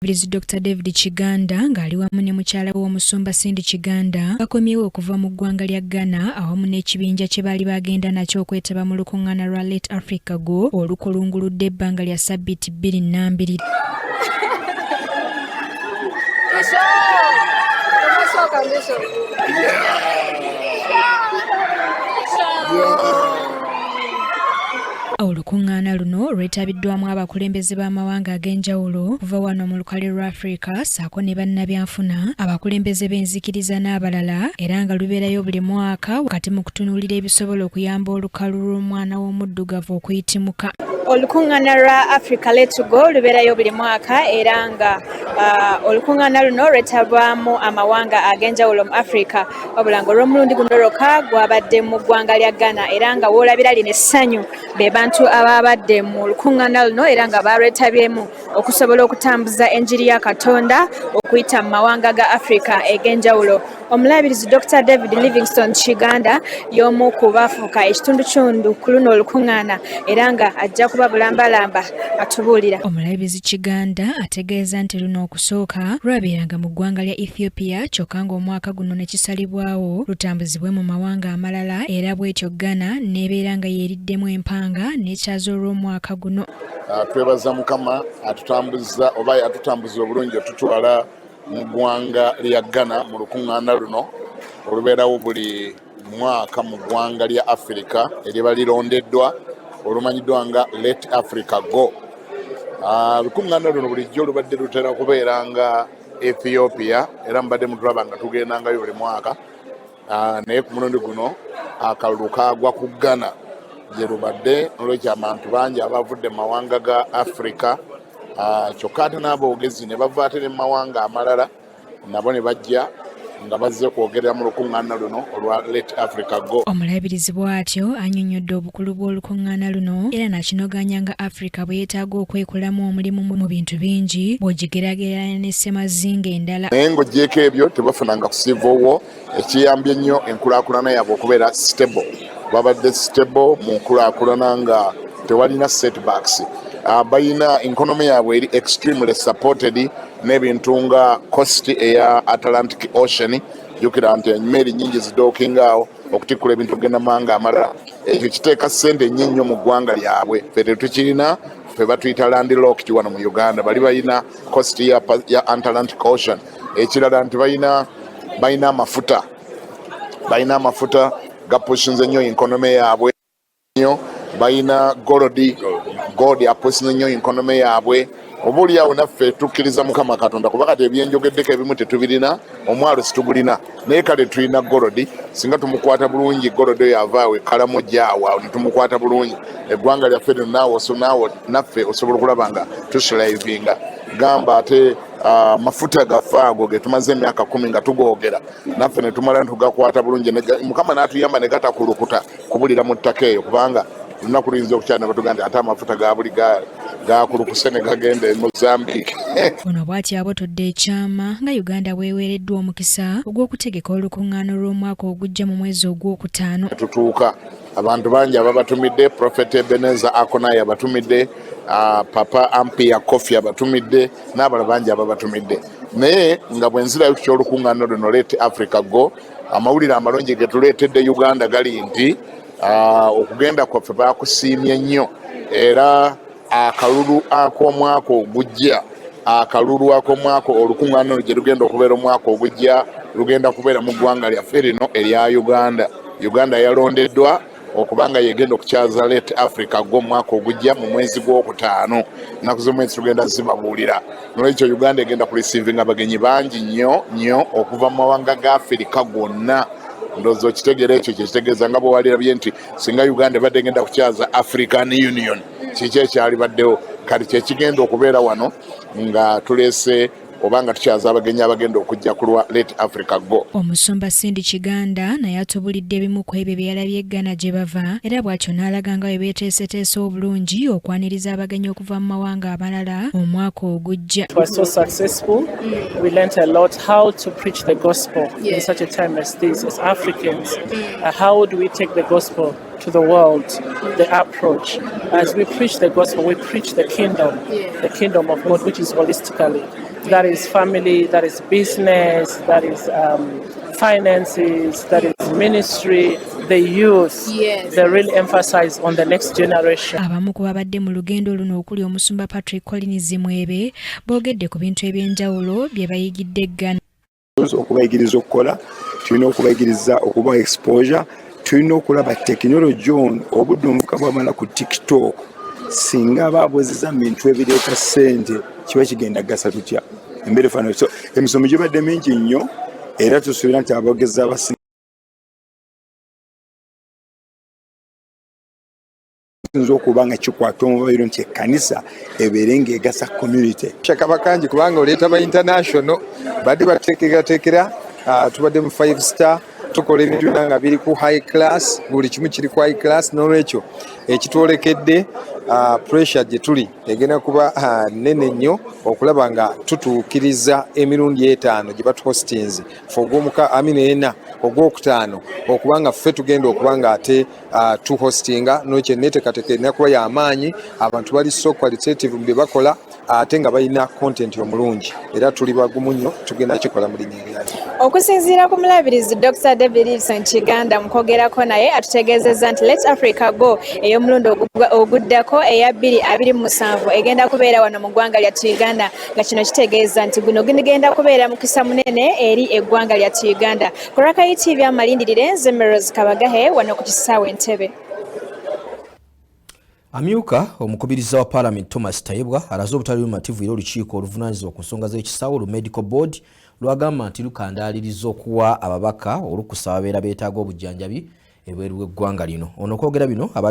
Omulabirizi Dr David Kiganda ng'ali wamu ne mukyala we Omusumba Cindy Kiganda bakomyewo okuva mu ggwanga lya Ghana awamu n'ekibinja kye baali bagenda nakyo okwetaba mu lukuŋŋaana lwa Let Africa Go olukulunguludde ebbanga lya ssabbiiti bbiri nnambirira. Olukuŋŋaana luno lwetabiddwamu abakulembeze b'amawanga ag'enjawulo okuva wano mu lukale lwa Afrika ssaako ne bannabyanfuna, abakulembeze b'enzikiriza n'abalala era nga lubeerayo buli mwaka wakati mu kutunuulira ebisobola okuyamba olukalu lw'omwana w'omuddugavu okuyitimuka. Olukuŋŋaana lwa Africa Let's Go lubeerayo buli mwaka era nga olukuŋŋaana luno lwetabwamu amawanga ag'enjawulo mu Afrika wabula nga olw'omulundi guno lwokka gwabadde mu ggwanga lya Ghana era nga woolabira lino essanyu be bantu ababadde mu lukuŋŋaana luno era nga balwetabyemu okusobola okutambuza enjiri ya Katonda okuyita mu mawanga ga Afrika eg'enjawulo. Omulabirizi Dr. David Livingstone Kiganda y'omu ku baafuuka ekitundutundu ku luno olukuŋŋaana era nga ajja kuba bulambalamba atubuulira. Omulabirizi Kiganda ategeeza nti luno okusooka lwabeeranga mu ggwanga lya Ethiopia kyokka ng'omwaka guno ne kisalibwawo lutambuzibwe mu mawanga amalala era bw'etyo Ghana n'ebeera nga yeeriddemu empanga n'ekyaza olw'omwaka guno. Twebaza Mukama atutambuzza oba atutambuza obulungi otutwala mu ggwanga lya Ghana mu lukuŋŋaana luno olubeerawo buli mwaka mu ggwanga lya Afirika eriba lirondeddwa olumanyiddwa nga Let Africa Go. Lukuŋŋaana luno bulijjo lubadde lutera kubeera nga Ethiopia era mubadde mutulaba nga tugendangayo buli mwaka, naye ku mulundi guno akalulu kaagwa ku Ghana gye lubadde, nolwekyo abantu bangi abavudde mu mawanga ga Africa, kyokka ate n'aboogezi ne bava ate ne mu mawanga amalala nabo ne bajja nga bazze kwogerera mu lukuŋŋaana luno olwa Let Africa Go. Omulabirizi bw'atyo annyonnyodde obukulu bw'olukuŋŋaana luno era n'akinoganya nga Africa bwe yeetaaga okwekolamu omulimu mu bintu bingi bw'ogigeraageranya ne ssemazinga endala. Naye ng'oggyeeko ebyo tebafunanga ku civil war ekiyambye ennyo enkulaakulana yaabwe okubeera stable. Babadde stable mu nkulaakulana nga tewalina setbacks. Balina economy yaabwe eri extremely supported n'ebintu nga coast eya Atlantic Ocean. Jjukira nti emmeeri nnyingi zidookinga awo okutikkula ebintu okugenda mu mawanga amalala. Ekyo kiteeka ssente nnyo nnyo mu ggwanga lyabwe. Ffe tetukirina, ffe batuyita landlocked wano mu Uganda, bali balina coast ya Atlantic Ocean. Ekirala nti balina amafuta, balina amafuta gapushinze nnyo economy yaabwe nnyo, balina gold apushinze nnyo economy yaabwe. Oba oli awo naffe tukkiriza Mukama Katonda kuba kati ebyenjogeddeko ebimu tetubirina, omwalo situgulina, naye kale tulina gold. Singa tumukwata bulungi gold oyo avaawo ekalamu jaawo awo ne tumukwata bulungi eggwanga lyaffe lino, naawe naffe osobola okulaba nga tuslivinga gamba ate mafuta gaffe ago ge tumaze emyaka 10 nga tugoogera, naffe ne tumala netugakwata bulungi, Mukama n'atuyamba ne gatakulukuta kubulira mu ttaka eyo, kubanga lunaku luyinza okukyala ne batugaa nti ate amafuta ga buli gakulukuse ne gagenda e Mozambique. Ono bw'atyo abotodde ekyama nga Uganda bweweereddwa omukisa ogw'okutegeka olukuŋŋaana olw'omwaka ogujja mu mwezi ogwokutaano. Tutuuka abantu bangi ababatumidde, Prophet Ebenezer Akonaye abatumidde, Papa Ampia Kofi abatumidde n'abalala bangi ababatumidde. Naye nga bwe nzirayo ku ky'olukuŋŋaana luno Let Africa Go, amawulire amalungi ge tuleetedde Uganda gali nti okugenda kwaffe bakusiimye nnyo era akalulu ak'omwaka ogujja, akalulu ak'omwaka olukuŋŋaana luno gye lugenda okubeera omwaka ogujja lugenda kubeera mu ggwanga lyaffe lino erya Uganda. Uganda yalondeddwa okubanga yegenda okukyaza Let Africa Go omwaka ogujja mu mwezi gwokutaano, ennaku z'omwezi tugenda zibabuulira. Nolwekyo Uganda egenda kureceivinga abagenyi bangi nnyo nnyo okuva mu mawanga ga Afirika gonna. Ndowooza okitegeera ekyo kyekitegeeza nga bwewalirabye nti singa Uganda ebadde egenda kukyaza African Union kiki ekyalibaddewo. Kati kyekigenda okubeera wano nga tuleese oba nga tukyaza abagenyi abagenda okujja ku lwa Let Africa Go. Omusumba Cindy Kiganda naye atubulidde ebimu ku ebyo bye yalabye Ghana gye bava era bw'atyo n'alaga nga bwe beeteeseteese obulungi okwaniriza abagenyi okuva mu mawanga amalala omwaka ogujja. It was so successful. We learned a lot how to preach the gospel in such a time as this, as Africans. How do we take the gospel to the world? The approach. As we preach the gospel, we preach the kingdom of God, which is holistically. That is family, that is business, that is finances, that is ministry, the youth. They really emphasize on the next generation. Abamu ku babadde mu lugendo luno okuli omusumba Patrick Collins Mwebe boogedde ku bintu eby'enjawulo bye bayigidde Ghana. Okubayigiriza okukola, tulina okubayigiriza okuba exposure, tulina okulaba tekinologi ono obudde omuka bwamala ku TikTok, singa baabuzizza mu bintu ebireeta ssente, kiba kigenda gasa tutya embeera efaanana. So emisomo gibadde mingi nnyo era tusuubira nti abogezi abasinga okuba nga kikwata omubairo nti ekkanisa ebeere ng'egasa community. Kaba kangi kubanga oleeta ba international badde bateekerateekera, tubadde mu five star, tukola ebintu byonna nga biri ku high class, buli kimu kiri ku high class. N'olwekyo ekitwolekedde, pressure gye tuli egenda kuba nene nnyo okulaba nga tutuukiriza emirundi 5 gye batuhostinze fe ogwomuka amina ena ogwokutaano okuba nga ffe tugenda okuba nga ate tuhostinga. Nolwekyo neteekateeka erina kuba y'amaanyi, abantu bali so qualitative mu bye bakola ate nga balina content omulungi, era tuli bagumu nnyo, tugenda kikola mu linnya eryayo. Okusinziira ku mulabirizi Dr David Livingstone Kiganda, mu kwogerako naye atutegeezezza nti Let Africa Go ey'omulundi oguddako eya 2027 egenda kubeera wano mu ggwanga lyattu Uganda, nga kino kitegeeza nti guno gugenda kubeera mukisa munene eri eggwanga lyattu Uganda. Ku Rakai TV amalindirire, nze Meros Kabagahe wano ku kisaawe Entebbe. Amyuka omukubiriza wa Paalamenti Thomas Tayebwa alaze obutali bumativu era olukiiko oluvunaanyizibwa ku nsonga z'ekisawo lu Medical Board lwagamba nti lukandaaliriza okuwa ababaka olukusa ababeera beetaaga obujjanjabi ebweru w'eggwanga lino. Ono okwogera bino.